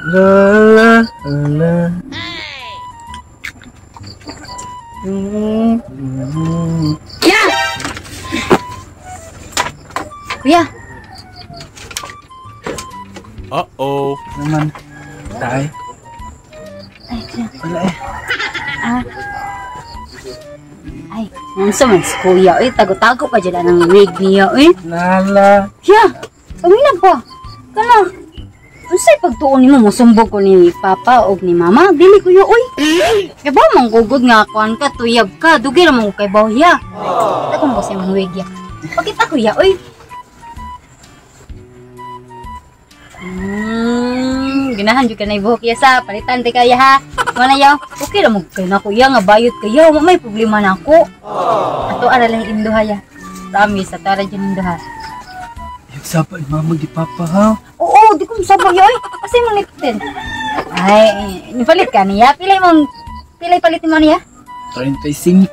La la la. Ya! Kuya, Uh-oh. Naman. Tay. Ay, kuya. Wala eh. Ah. Ay, unsa man si kuya, oy, tago-tago pa dyan ang wig niya, oy. Lala. Ya, na pa. Kana, unsay pagtuon nimo mosumbog ko ni papa og ni mama? Dili kuya, oy. Kay ba mong gugod nga kuan ka, tuyab ka, dugay ra man ko kay bawya. Ako mo sa imong wig ya. Pakita kuya, oy. Ganahan jud ka na ibuhok ya sa palitan di kaya ha. Wala yaw. Okay ra mo kay na kuya nga bayot kayo, wa may problema na ako. Ato ara lang induha ya. Promise, ato ara jud induha. Saba ni mama di papa ha. Oo, di ko masaba yoy. Asa imong liptin? Ay, nipalit ka niya. Pilay mong pilay palit mo niya? 35.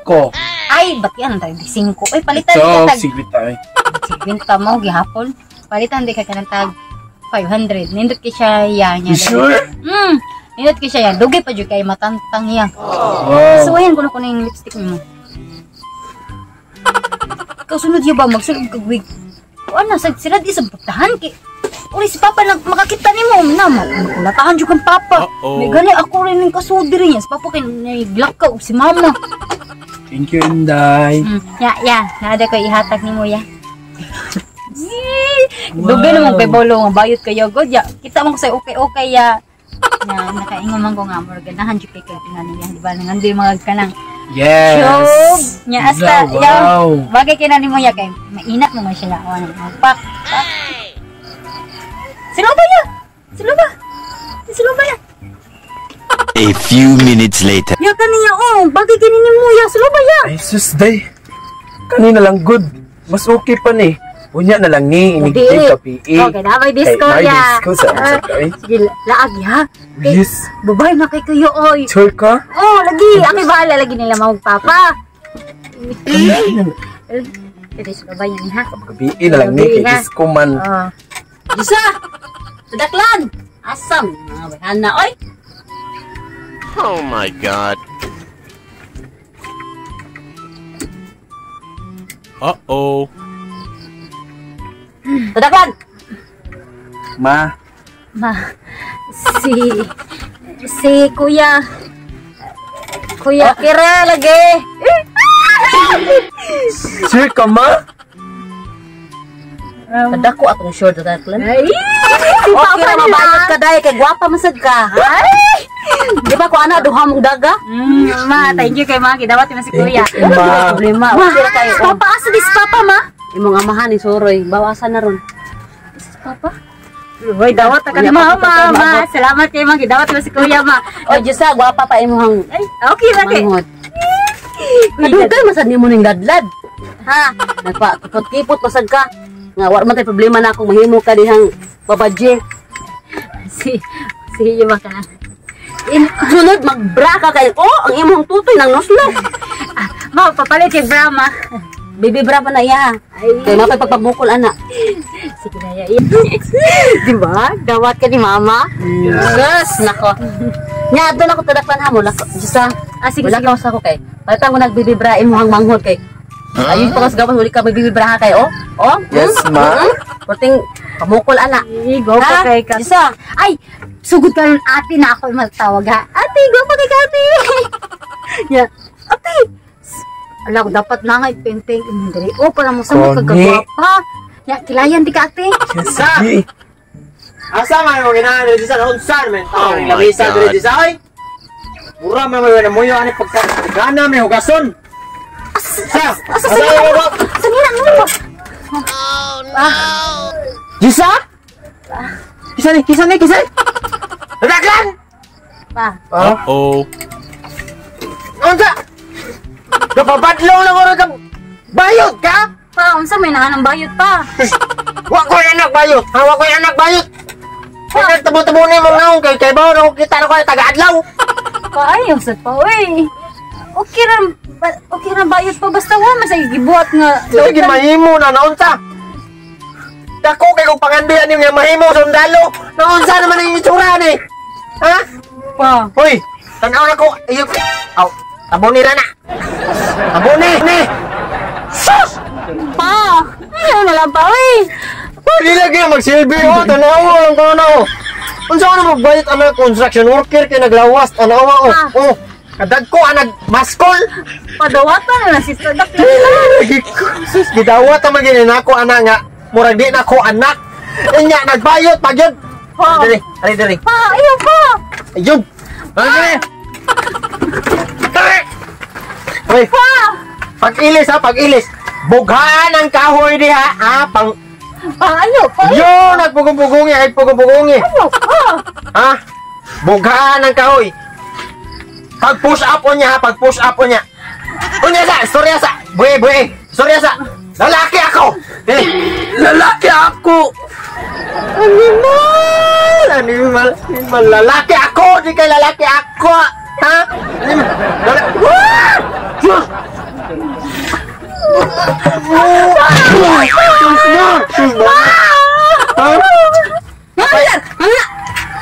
Ay, baki ang 35. Ay, palitan di Ito, ka tag sige tayo. 50 mo gihapon. Palitan di ka kanang tag 500. Nindot kay siya ya niya. You sure? Nindot kay siya ya. Dugay pa jud kay matantang ya. Wow. So ayan kuno kuno yung lipstick mo. Kasunod ya ba magsulod kag wig? Kuan na sad sila di sa putahan kay uri si papa nang makakita nimo na makulatahan jud kang papa. Uh-oh. May gani ako rin ning kasudi rin niya. Si papa kay naglakaw og si mama. Thank you, Inday. Ya ya, naada ko ihatag nimo ya. Wow. Dugay naman kay bolo nga bayot kayo god ya. Kita man ko say okay okay ya. Na nakaingon man ko nga murag ganahan jud kay kay niya, di ba? Nangandoy mga kanang Yes. Show. Nya asta Wow. ya. Bagay kay nani mo ya kay mainat mo man siya ya. Ano, pak. Pak. Sino ba ya? Sino ba? Sino ba ya? A few minutes later. Ya kaniya oh, bagay kay nini mo ya. Sino ba ya? Ay, sus, day. Kanina lang good. Mas okay pa ni. Unya na lang ni, inigtig ka PE. Okay, na may disco Kay, may ya. disco sa sa kay. Sige, laag ya. Kay, Yes. Babay na kay kayo oy. Sure ka? Oh, lagi. Ako bahala lagi nila mahog papa. Pwede sa babay yan ha. PE na lang ni, kay Gabi, ha? disco man. Oh. Isa! Tudaklan! Asam! Mga bayhana, oy! Oh my God. Uh-oh. Tudaklan! Ma. Ma, si Kuya, Kuya Okay ra, lagi! Sure ka, ma? Kadako atong sure, Tudaklan. Ay, si Okay Papa ra, nila. mabayot ka dahil kay gwapa masad ka. Ay! Di ba ko ana, duha mong daga? Ma, thank you kay ma. Gidawat mo si Kuya. Thank you, ma. Problema, Ma, okay ra kayo. si Papa, asa di si Papa, ma? Imong amahan ni Soroy, bawasan na ron. Si Papa? Uy, dawat ka ni ma, ma, ma. Salamat kay ma. Gidawat mo si Kuya, ma. Oy, Diyos gwapa pa imong Ay, okay ra kay. manghod. Kadugay masad nimo ning ladlad. Ha? Nagpa-kipot-kipot masad ka. Nga wa man tay problema na akong mahimo ka dihang babadye. Si ba ka na. Sunod magbra ka kay oh, ang imong tutoy nang noslo. Ah, ma, papalit kay bra, ma. Baby bra pa na iya. Ay. Kay mapay pagpabukol ana. Sige na, ya. Di ba? Dawat ka ni mama. Sus, nako. Nya adto na ko tadaklan ha mo lako. Diyos Ah, sige, Wala sige. ka sa ko kay. Palitan ko nagbibi bra imong manghod kay. Ayun pa kas gawas wali ka magbibibra bra kay oh. Oh. Yes, ma. Porting pamukol ana. Ay, gwapa kay ka. Diyos ah. Ay, sugod ka nun, ate na ako matawag ha. Ate, gwapa kay ka, ate. Ya, ate. Ala ko dapat na nga ipenteng imong diri. Oh, para mo sa mga Koni. kagwapa. Ya, kilayan di ka ate. Yes, sige. Asa man mo ginahan diri sa unsan man Oh tao ning my lamisa God. diri sa oy. Mura man mo na moyo ani pagka gana man hugason. Sa Asa sa nila? Sa nila mo ba? Gisa? Kisa ni, kisa ni, kisa ni. Daglan! Pa. Uh-oh. Unsa? Kapabadlong lang oro ka. Bayot ka? Pa, unsa may naanang bayot pa? Wa ko'y anak bayot. Ha, wa ko'y anak bayot. Kaya tabo-tabo ni mong naong kay kay bawo na kita na ko taga-adlaw. Pa, ay, usad pa, oy. Okay ra, okay ra bayot pa basta wa man sa gibuhat nga. Sige mahimo na naunsa. Dako kay kung pangandoy ani nga mahimo sundalo. Naunsa naman ang itsura ni. Ha? Pa. Hoy, tanaw na ko. Iyo. Aw, taboni ra na. Taboni ni. Sus! Pa. Ayaw na lang pa, uy. Di lagi magsilbi oh, tanaw lang ko na oh. Unsa ka na magbayot ang construction worker kay naglawas tanawa oh. Oh, kadagko ang nagmaskol. Padawatan na lang si Sadak. Sus, gidawat ang maginin ako ana nga. Murag di na ko anak. Inya nagbayot pagyud. Pa. Diri, diri, diri. Pa, ayaw pa. Ayun. Diri. Diri. Hoy. Pa. Pag-ilis ha, pag-ilis. Bughaan ang kahoy diha, ha, pang Pa, ayaw pa. Yo, nagpugong-pugongi, ay pugong-pugongi. Ayaw pa. Ha? Bughaan ang kahoy. Pag push up o niya, ha? Pag push up o niya. Unya sa, istorya sa. Buwe, buwe. Istorya sa. Lalaki ako. Eh, Lalaki ako! Animal! Animal, animal. Lalaki ako! Di kay lalaki ako! Ha? Animal. Lalaki. Wah! Diyos! Diyos na! Diyos na! Ha?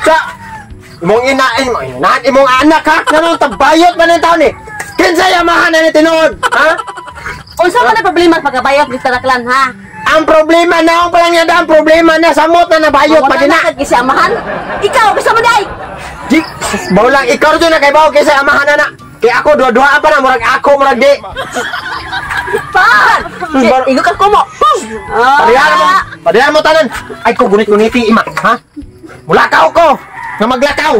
Sa imong inain mo, inahan imong anak ha? Nanong tabayot man ang taon eh. Kinsa yamahan na ni tinuod, ha? Unsa man ang problema sa pagkabayot ni Taraklan ha? Ang problema na ang palang niya ang problema na samot na nabayot Wala pag ina. na kasi amahan. Ikaw gusto mo dai. Di, bawlang ikaw dyan na kay bawo kaysa amahan na na. Kaya ako duha-duha pa na murag ako murag di. Pa. Igo ka kumo. Parihan mo, parihan mo tanan. Ay ko gunit-guniti ima, ha? Mulakaw ko. Nga maglakaw.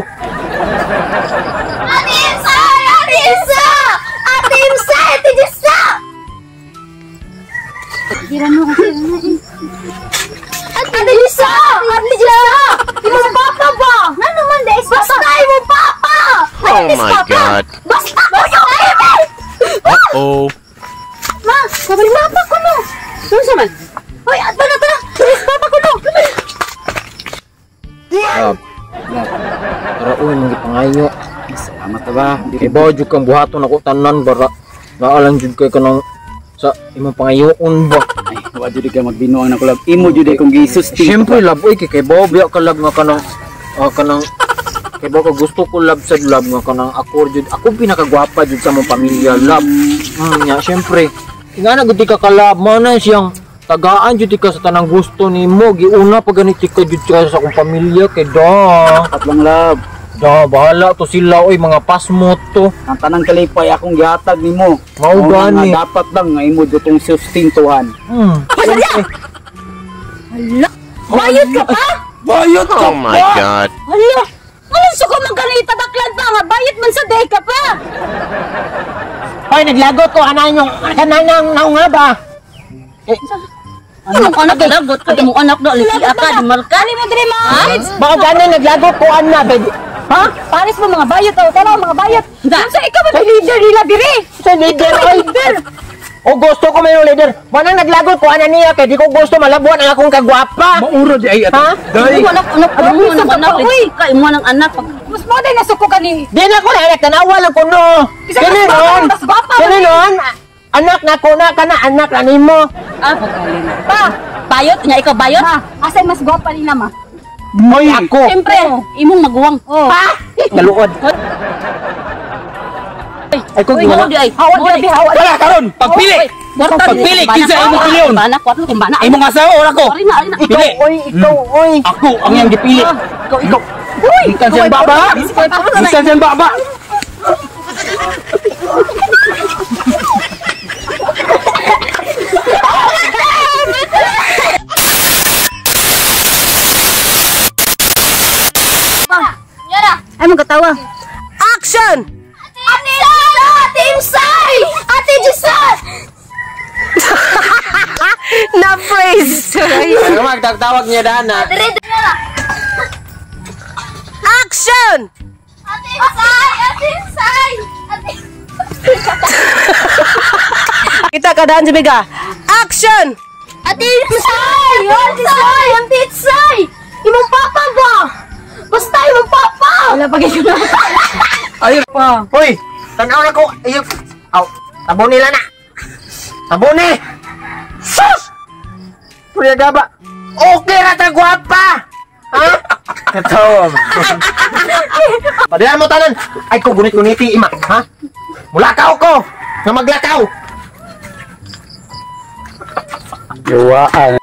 Ate Imsa! Ate Imsa! Ate Imsa! Ate Imsa! Tira mo kasi. Ate Lisa! Ate Lisa! Imong papa ba? Nga naman dahil basta imong papa! Oh my God. Basta ko yung baby! Uh-oh. Ma! Sabi ni papa ko no! Unsa man? Hoy, ato na tara! Bilis papa ko no! Lab, lab. Tara uy, mong gipangayo. Salamat ba? Kay ba jud kang buhaton ako tanan bara. Naalang jud kay kanang sa imong pangayoon ba. Ay, wa jud ka magbinuang na kulab. Imo jud kong gisustin. Siyempre lab oy kay ba biya ka lab nga kanang kanang kay ba ka gusto ko lab sa lab nga kanang ako jud ako pinakagwapa jud sa mong pamilya lab. Nya siyempre. Ingana gud ka kalab mo na siyang tagaan jud ka sa tanang gusto nimo giuna pa ganit ka jud ka sa akong pamilya kay da. At lang lab. Da bahala to sila oy mga pasmot to. Ang tanang kalipay akong gihatag nimo. Mao Mao na gani. nga dapat lang nga imo jud tong sustintuhan. Siyempre. Hala! Bayot ka pa? Bayot ka Oh my God. Hala! Anong suko man ganita daklan pa nga? Bayot man sa day ka pa! Hoy, naglagot ko ana yung kananang naong nga ba? Imong anak lagot ka imong anak do liki ka di marka. Kali mo diri mga kids! Bao gani naglagot ko ana baby. Ha? Pares mo mga bayot o tara mga bayot. Unsa ikaw ba leader nila diri? Sa leader oy. O gusto ko may leader. Manang naglagot ko ana niya kay di ko gusto malabuan ang akong kagwapa. Mauro di ay ato. Ha? Day! Imo anak anak imo anak anak Uy! ka imo ang anak. Mas mo day nasuko ka ni. Di na ko na tanawa lang ko no. Isa Kini mas gwapa, noon. mas gwapa. Kini noon. Anak na ko na kana anak na nimo. Ah, pagaling. Pa, Bayot nya ikaw bayot. ma, asay mas gwapa nila ma. Hoy ako. Siyempre, imong maguwang. Oh. Ha? Naluod. Ay ko Uy, giwala. di ay. Hawa grabe hawa. Wala karon! Pagpili! Pagpili! Kinsa imong pilion? Bana, kwatro kung bana. Imong asawa or ako? Ari na, ari na. Ikaw Pili. oy, ikaw oy. Ako ang iyang gipili. Ikaw, ikaw. Uy! Gikan siyang baba! Gikan siyang baba! Ay mong katawa. Action! Ate Lisa! Ate Imsay! Ate Giselle! Na praise. Ano magtagtawag niya dana? Diri diri. Action! Ate Imsay! Ate Imsay! Ate Kita ka daan Biga. Action! Ate Imsay! Ate Imsay! Ate Imsay! Imong papa ba? Basta imong papa! Wala pa kayo na. Ay! Pa. Hoy, tanaw na ko. Iyo. Aw, taboni lang na. Taboni. Sus! Puriya gaba. Okay ra ta gwapa. Ha? Katawa man. Padala mo tanan. Ay ko gunit-guniti ima, ha? Mulakaw ko. Nga maglakaw. Yuwaan.